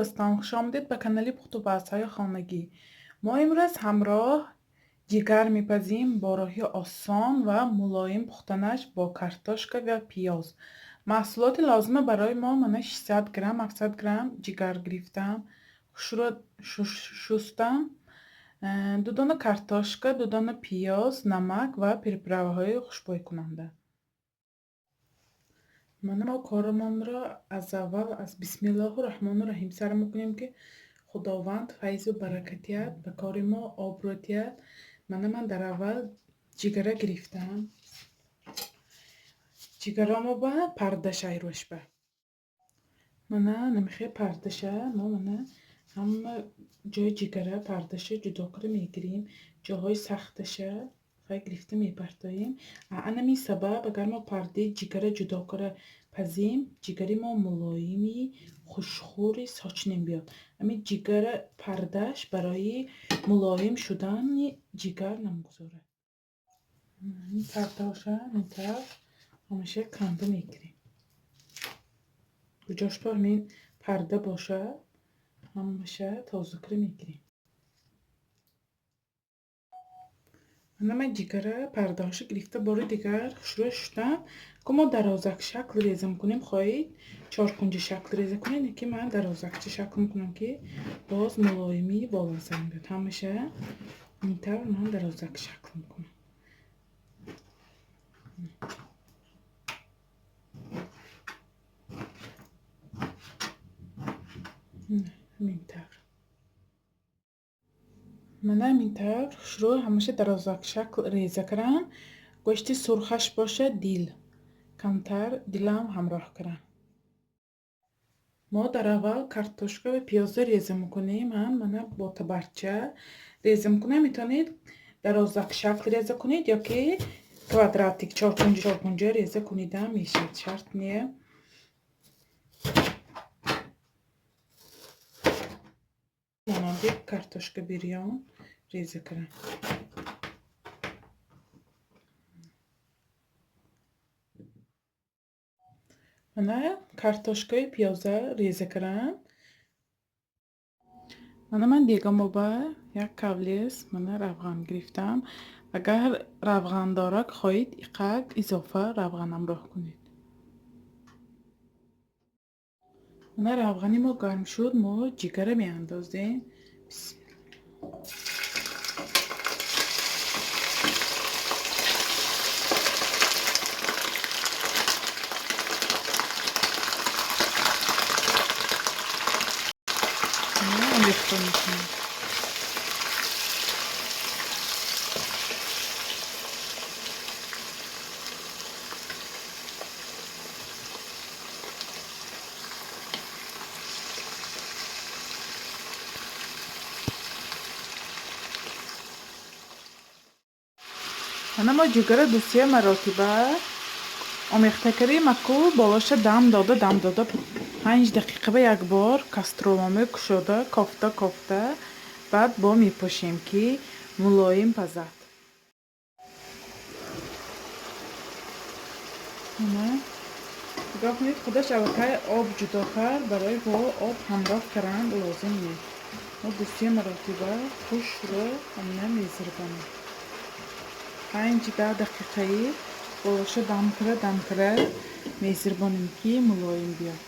Дӯстон, хушомадед ба канали Пухтупазҳои хонагӣ. Мо имрӯз ҳамроҳ ҷигар мепазим бо роҳи осон ва мулоим пухтанаш бо картошка ва пиёз. Маҳсулоти лозима барои мо мана 600 грамм, 700 грамм ҷигар гирифтам, хушро шустам, ду дона картошка, ду дона пиёз, намак ва приправаҳои хушбӯйкунанда. Мана мо корамонро аз аввал аз бисмиллоҳу раҳмону раҳим сар мекунем, ки Худованд файзу баракат диҳад, ба кори мо обрӯ диҳад. Мана ман дар аввал ҷигара гирифтам. Ҷигарамо ба пардаша айрӯшба. Мана намихе пардаша, мо мана ҳама ҷои ҷигара пардаша ҷудо карда мегирем. Ҷоҳои сахташа хай гирифта мепартоем. Анами сабаб, агар мо пардаи ҷигара ҷудо карда пазем, ҷигари мо мулоими хушхӯри сочне биёд. Ами ҷигара пардааш барои мулоим шудани ҷигар намегузорад. Ин пардаоша ин тараф ҳамаша канда мегирем. Куҷош ба ҳамин парда бошад, ҳамаша тоза карда мегирем. Мана ман ҷигара пардаҳоша гирифта бори дигар хушрӯ шуштам. Ку мо дарозак шакл реза мекунем, хоҳед чоркунҷа шакл реза кунед, ки ман дарозакча шакл мекунам, ки боз мулоимӣ болазан биёд. Ҳамаша ин тавр ман дарозак шакл мекунам. Ҳамин тавр. Мана ҳамин тавр хушрӯ ҳамаша дарозак шакл реза кардам. Гӯшти сурхаш бошад дил. Камтар дилам ҳамроҳ кардам. Мо дар аввал картошка ва пиёза реза мекунем. Ман мана бо табарча реза мекунам. Метавонед дарозак шакл реза кунед ё ки квадратик чоркунҷа чоркунҷа реза кунедам мешавад. Шарт не. Монанди картошка бирён реза кардам. Мана картошкаи пиёза реза кардам. Мана ман дегамоба як кавлес мана равған гирифтам. Агар равғандорак хоҳед, иқак изофа равған ҳамроҳ кунед. Мана равғани мо гарм шуд, мо ҷигара меандозем. Бисмилла. Омехта мекунем. Мана мо ҷигара ду-се маротиба омехта кардем, аку болоша дам дода, дам дода 5 дақиқа ба як бор кастроломе кушода, кофта кофта, баъд бо мепошем, ки мулоим пазад. Мана нигоҳ кунед, худаш аллакай об ҷудо кард, барои бо об ҳамроҳ кардан лозим нест. Мо ду-се маротиба хушро ҳамина мезирбонем. 5-10 дақиқаи болоша дам карда, дам карда мезирбонем, ки мулоим биёд.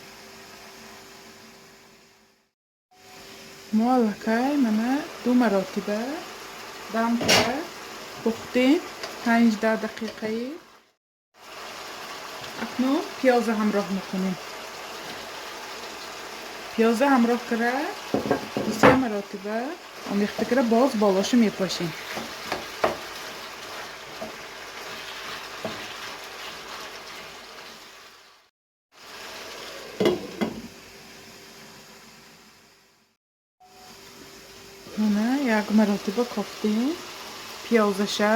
Мо аллакай мана ду маротиба дам карда пухтем 5-10 дақиқаи. Акнун пиёза ҳамроҳ мекунем. Пиёза ҳамроҳ карда ду-се маротиба омехта карда боз болоша мепошем. Мана як маротиба кофтем пиёзаша.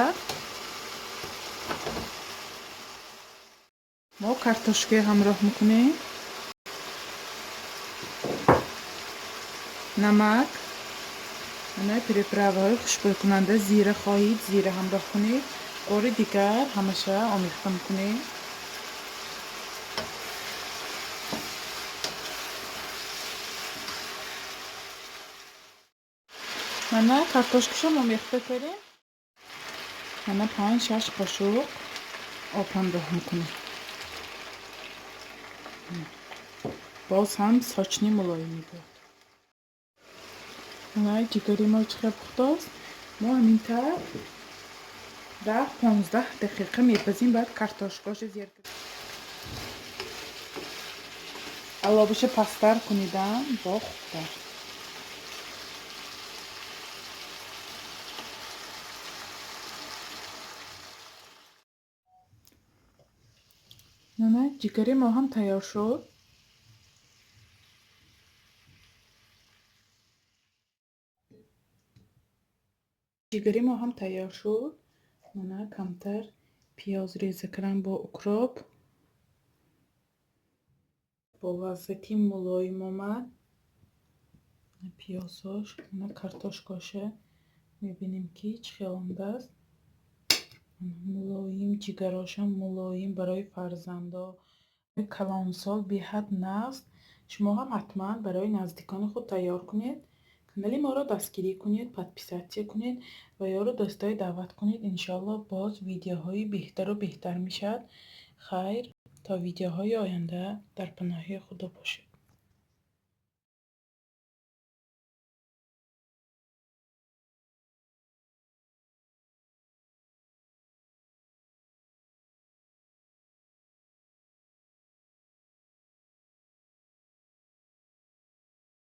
Мо картошкаи ҳамроҳ мекунем. Намак, мана приправаҳои хушбӯйкунанда, зира хоҳед, зира ҳамроҳ кунед. Бори дигар ҳамаша омехта мекунем. Мана картошкашам омехта кардем. Мана 5-6 қошуқ об ҳамроҳ мекунем. Боз ҳам сочный, мулоим мебояд. Мана ҷигари мо чӣ хел пухтааст. Мо ҳамин тавр 10-15 дақиқа мепазим, баъд картошкаша зер алобиша пасттар кунидам, бо хубтар. Мана ҷигари мо ҳам тайёр шуд. Ҷигари мо ҳам тайёр шуд. Мана камтар пиёз реза кардам бо укроп. Бо лаззати мулоим омад. Пиёзош, мана картошкаша мебинем, ки чӣ хел омадааст. Мулоим, ҷигарошам мулоим, барои фарзандо, калонсол беҳад нағз. Шумо ҳам ҳатман барои наздикони худ тайёр кунед. Канали моро дастгирӣ кунед, подписаться кунед ва ёру дӯстое даъват кунед. Иншоалло, боз видеоҳои беҳтару беҳтар мешавад. Хайр, то видеоҳои оянда дар паноҳи Худо бошед.